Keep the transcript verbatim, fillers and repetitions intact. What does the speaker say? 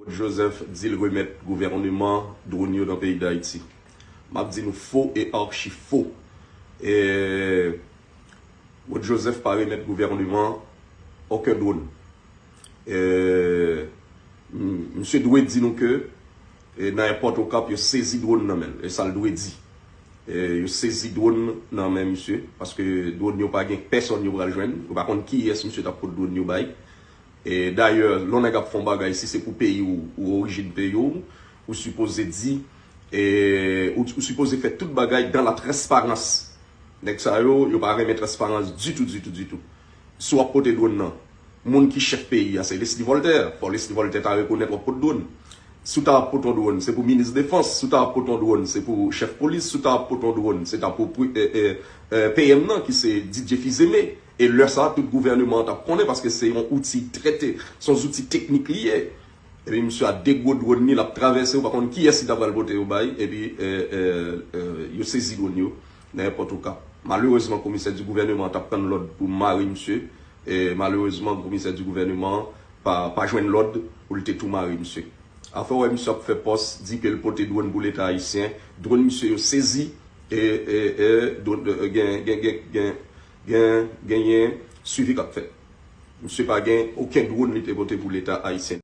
Joseph di l remèt gouvèneman dwòn yo nan peyi Dayiti. M ap di nou fo e achi fo. E, Rod Joseph pa remèt gouvèneman okenn dwòn. E, m- misye dwe di nou ke e, nan èpòt Okap, yo sezi dwòn nan men l. E sa l dwe di. E, yo sezi dwòn nan men misye, paske dwòn yo pa gen pèsonn yo pral jwenn. Yo pa konn kiyès misye t ap pot dwòn yo bay. E, dayè, lè yon nèg ap fè yon bagay, si se pou peyi w, ou orijin peyi w, ou sipoze di, e, ou, ou sipoze fè tout bagay dans la transparence. Nèg sa yo, yo pa renmen transparans ditou, ditou, ditou. Si w ap pote dwòn nan, moun ki chèf peyi a, se Leslie Voltaire. Fò Leslie Voltaire ta rekonèt w ap pot dwòn. Si w ta ap pot yon dwòn, se pou minis defans. Si w ta ap pot yon dwòn, se pou chèf polis. Si w ta ap pot yon dwòn, se ta pou pri- e, e, e, P M nan, ki se Didier Fils-Aimé. E lè sa a, tout gouvèneman an t ap konnen, paske se yon outi trè te, se yon zouti teknik li ye. Epi misye a de gwo dwòn li, l ap travèse, ou pa konn kiyès li ta pral pote yo bay, epi e, e, e, yo sezi dwòn yo nan èpòt Okap. Malerezman, komisè di gouvèneman an t ap tann lòd pou mare misye. E malerezman, komisè di gouvèneman an pa, pa jwenn lòd pou l te tou mare misye. Afè w wè misye ap fè pòs, di ke l pote dwòn pou Leta ayisyen, dwòn misye yo sezi, e, e, e, dwòn, e, gen, gen, gen, gen, gen, genyen swivi k ap fèt. Misye pa gen okenn dwòn li te pote pou Leta ayisyen.